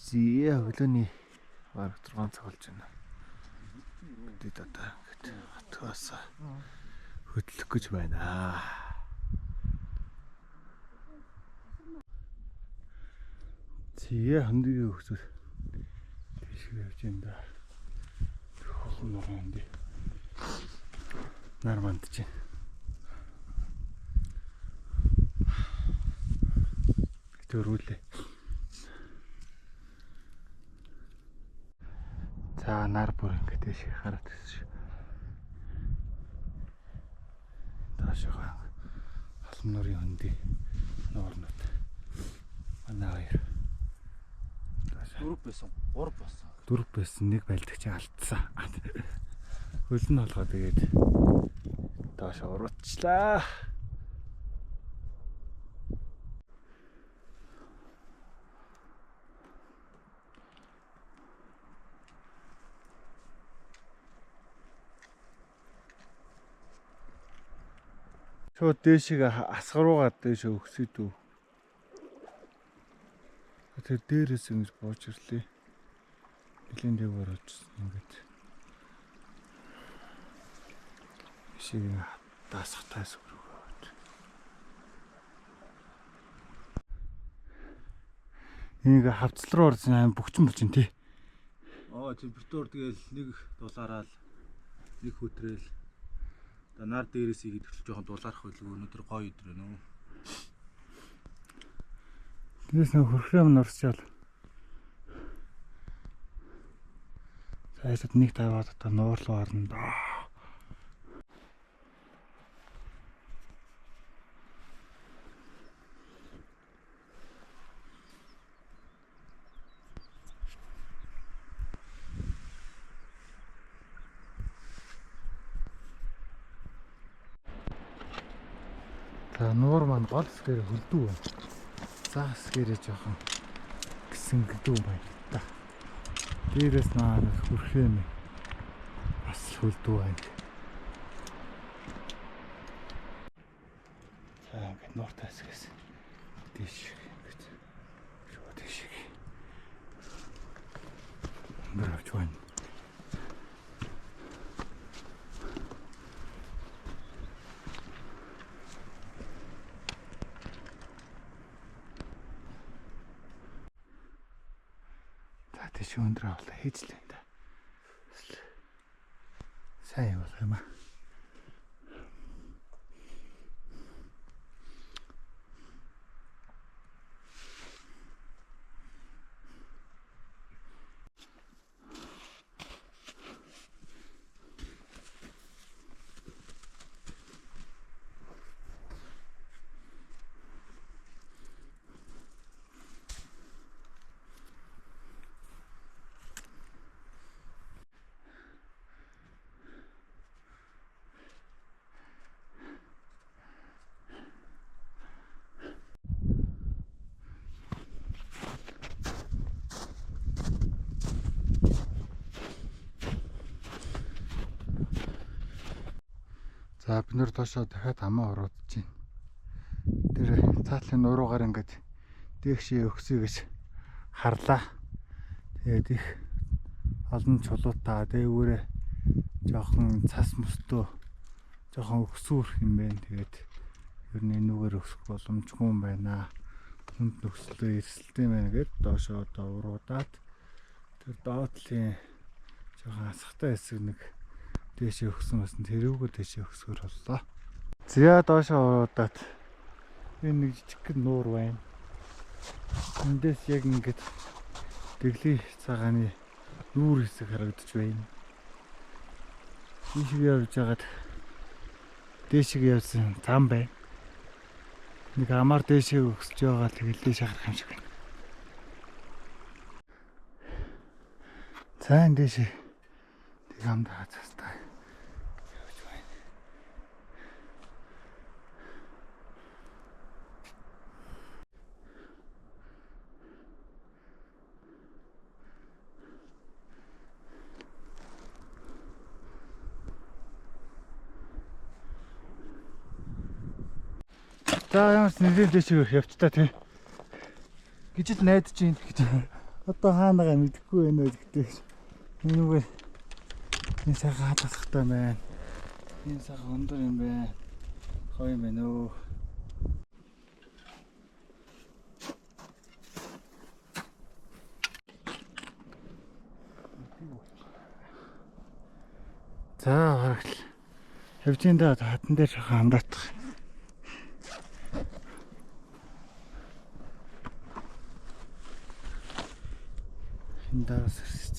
Зээ өглөөний бараг 6 цаг болж байна. Бид одоо ингээд хотгоос хөдлөх гэж байна. Зээ хөндгийн хөвсөл тийшээ явж байна да. Олон нурын хөндөй. Нар мандж байна. Төрүүлээ. За нар бүр ингээд тийш хараад ирсэн шүү. Доошоо олон нурын хөндөй нуурнууд. Манай хоёр. Дөрөв байсан, 3 болсон. Дөрөв байсан, нэг байлдагч алдсан. Хөл нь болгоо тэгээд доош уруучлаа. Шууд дээшээ асга руугаа дээшээ өгсөд үү. Тэр дээрээс ингэж бууж ирлээ. Нэлийн дээгүүр очсон ингээд. Шиг даасгатай сүргөөд. Энийг хавцал руу орсон аим бөгчөн болж байна тий. Аа температур тэгэл нэг дулаараал нэг хөтрээл. Одоо нар дээрээс игээд хөтөл жоохон дулаарах байлгүй өнөөдөр гоё өдөр нөө. Тэрээс нэг хөрхрөө минь орсчаал. Цаашид нэг тавиад одоо нуур руу орно доо. За нуур маань гол хэсгээр хөлдүү байна. За хэсгээрээ жоохон гисэн гэдүү байна та. Дээрээс наа нэг хүрхрэм бас хөлдүү байна. За ингээд нууртай хэсгээс дээш ингээд шууд дээш өндөр авч байна. За тийш өндөр авлаа хийжлээ да. Сайн явах юм аа. За бид нэр доошоо дахиад амаа уруудж байна. Тэр цаатлын нуруугаар ингээд дээшээ өгсөй гэж харлаа. Тэгээд их олон чулуутай дээгүүрээ жоохон цас мөстөө жоохон өксүүр юм байна. Тэгээд ер нь энүүгээр өсөх боломжгүй юм байна. Хүнд нөхцөлөө эрсэлтэй байна гэд доошоо одоо уруудаад тэр доотлын жоохон асахтай хэсэг нэг дээшээ өгсөн байсан тэрүүгээр дээшээ өгсгөр боллоо. За доошоо уруудаад энэ нэг жижигхэн нуур байна. Эндээс яг ингээд дэглий цагааны нүүр хэсэг харагдаж байна. Ийшээ явж байгаад дээшээ явсан зам байна. Нэг амар дээшээ өгсөж байгаа тэгэл дээш харах юм шиг байна. За энэ дээшээ тэг амдаа цастай. За ямар ч нэлээд дэш явчихтаа тий. Гэж л найдаж байна гэж. Одоо хаанагаа мэдэхгүй байна вэ гэдэг. Энүүгээр энэ сайхан хаалгахтай байна. Энэ сайхан өндөр юм байна. Гоё юм байна өө. За бараг л хавжиндаа хатан дээр шахан амраатах. Энэ дараас ирсэж.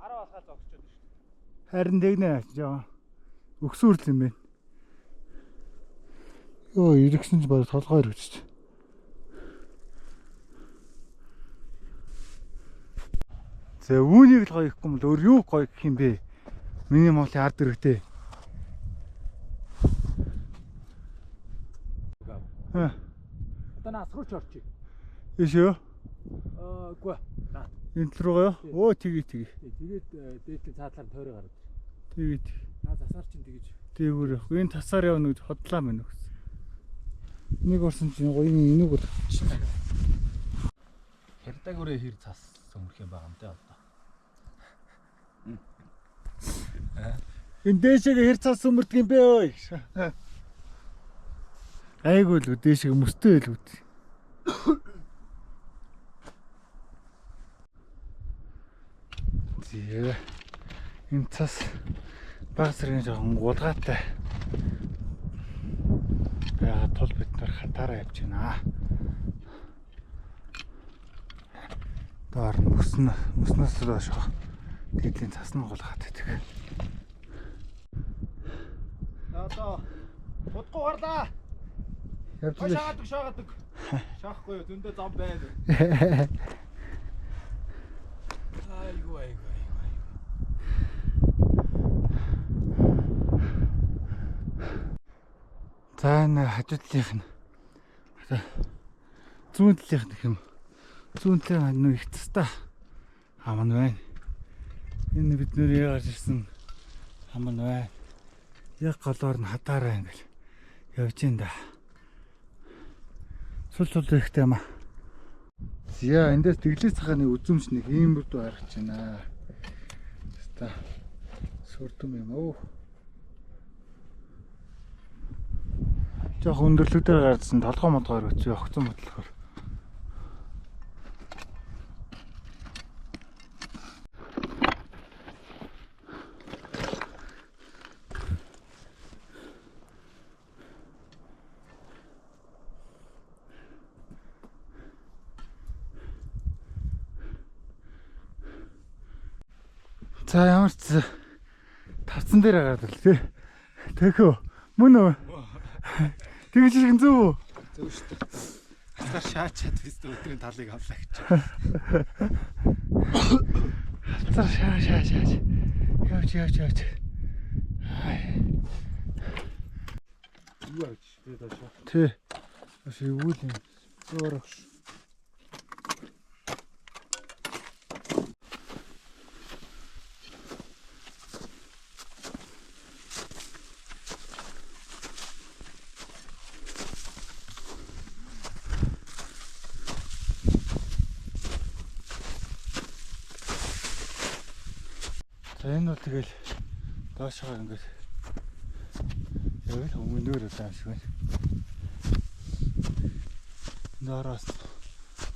Араа болохоо зогсчиход шүү дээ. Харин тэгнэ жоо. Өгсүүрл юм байна. Йоо, иргэсэн ч бараг толгой өргөжч. За үүнийг л гоё ихгүй юм бол өөр юу гоё гэх юм бэ? Миний Монголын ард иргэдээ. Аа, Одоо наас руу ч орчих. ийш юу? Аа, үгүй. Наа. Энэ тал руугаа юу? Өө тгий тгий. Тэгээд дээдлийн цаатлаар тойроо гараад. Тгий тгий. Наа засаар чинь тэгэж. Дээгүүр явах. Энэ тасаар явна гэж хотлаа мэн өгсөн. Нэг орсон чинь гоё энийг бол Хэрдагүрээ хэр цас өнгөрөх юм байгаа юм те одоо. Энэ дээшээ хэр цас өмөрдөг юм бэ ой. Айгүй л дээшээ мөстэй л үт. Зэ. Энэ цас баг зэргийн жоохон гулгаатай байгаа тул бид нар хатаараа явж байна. Доор нь мөснө мөснөөс доош тэдлийн цас нь гулгаад байдаг. Одоо удахгүй гарлаа. Явж лээ. Шаагадаг шаагадаг. Шаахгүй юу зөндөө зам байна. Айгу айгу айгу айгу. За энэ хажуу талынх нь одоо зүүн талынх нь гэх юм. Зүүн талын нэг их цастаа хам нь байна. Энэ бид нэр гарч ирсэн хам нь байна. Яг голоор нь хадаараа ингээл явж ин да. Сул сул ихтэй юм аа. За эндээс тэглээс цагааны үзэмж нэг ийм бүрдүү харагч байна. Хаста сүрдэм юм уу? Жох өндөрлөг дээр гарсан толгой модгоор өчөө огцон бодлохоор. За ямар ч тавцан дээр гараад л тий. Тэхөө мөн үү? Тэгж иргэн зөв үү? Зөв шүү дээ. Хацар шаачаад биз дээ өдрийн талыг авлаа гэж. Хацар шаа шаа шаа. Явж явж явж. Ай. Юу авч тэгээ доошоо. Тий. Бас эвгүй л юм. Зөөр. За энэ бол тэгэл доошоо ингээд яг л өмнөөр удаа юм шиг байна. Доороос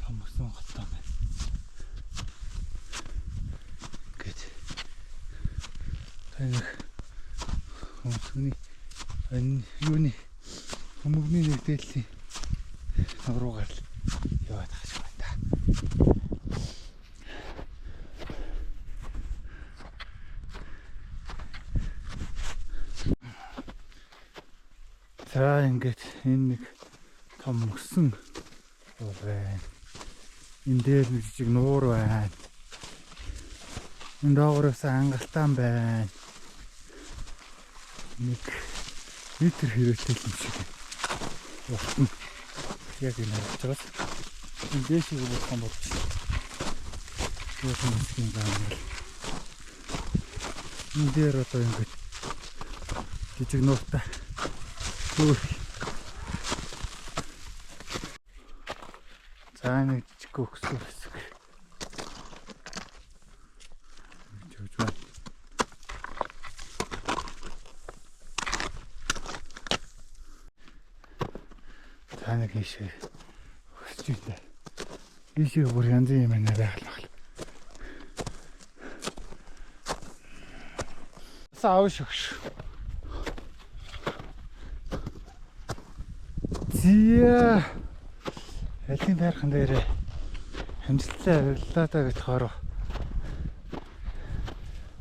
том өсөн голтой байна. Ингээд энэ хүмүүсний энэ юуны хүмүүгний нэг дээдлийн нуруугаар л яваад байгаа шиг байна да. За ингээд энэ нэг том мөсөн уул байна. Энэ дээр нэг жижиг нуур байна. Энэ доогоороос хангалтаан байна. Нэг метр хэрэлтэй юм шиг байна. Урт нь яг энэ харагдаж байгаа. Энэ дээшээ болох юм болж. Яг энэ хэсгийн зам бол. Энэ дээр одоо ингээд жижиг нууртай. Хөөх. За нэг жижиг Өгсөө хэсэг. Явж байна. За нэг ийшээ өсөж байна. Ийшээ бүр янзын юм байна байгаль багл. Саав шогш. Зя. Алин байрхан дээр амжилттай авирлаа да бит хороо.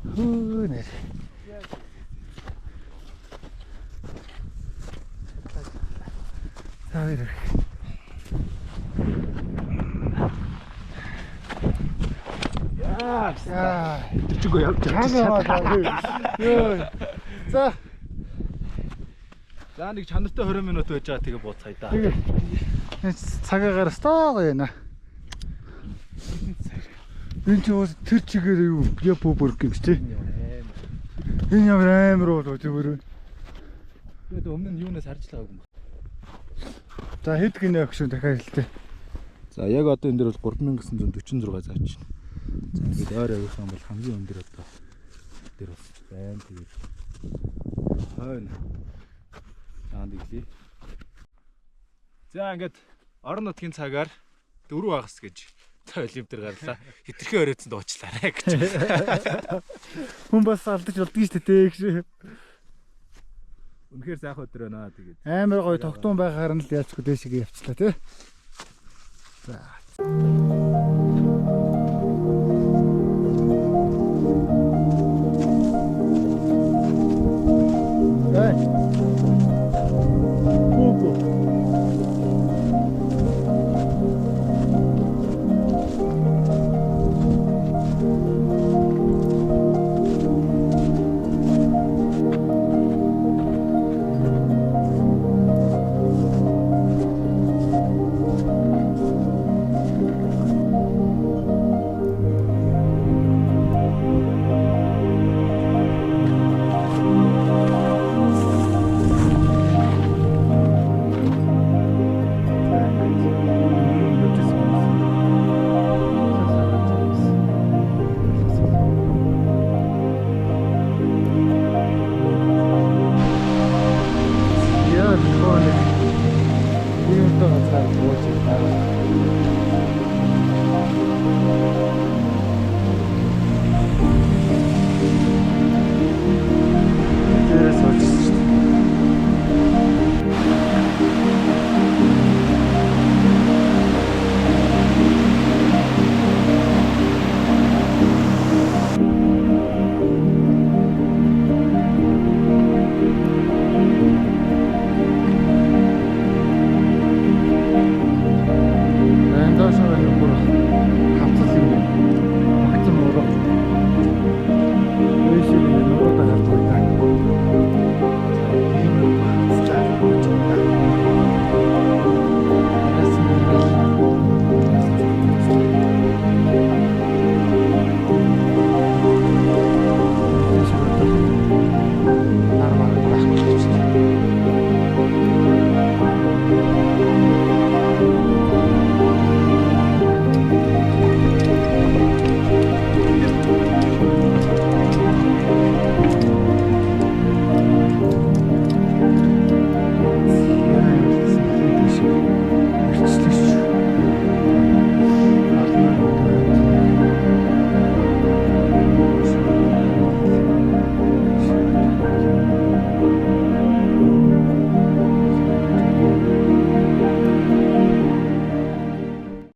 Хөө нэр. За хоёр. Яа. Яа. Өдөржингөө явж Чанаа. Йоо. За. За нэг чанартай 20 минут байж байгаа, тэгээ бууцгаая да. Тэгээ. Цагаагаар стоо гоё нэ. Энэ чи бас тэр чигээр юу яп бүр юм чи тий. Энэ ямар амар уу зүгээр. Тэгээд өмнө нь юунаас харж л байгаагүй юм. За хэд гинэ өгшөн дахиад хэлтээ. За яг одоо энэ дээр бол 3946 заач. За ингээд ойр авих юм бол хамгийн өндөр одоо дээр бас байна. Тэгээд хойно заанд иглээ. За ингээд орон нутгийн цагаар 4 хагас гэж Олимп дээр гарлаа. Хитрхи оройтсан дуучлаарай гэж. Хүн бас алдаж болдгийг шүү дээ гэж. Үнэхээр сайхан өдөр байна тэгээд. Амар гоё тогтун байхаар нь л ялцгүй дээшгээ явчлаа тий. За. Эй. Пупу. Яа, бихоо нэг ийм доо газар бууж байна.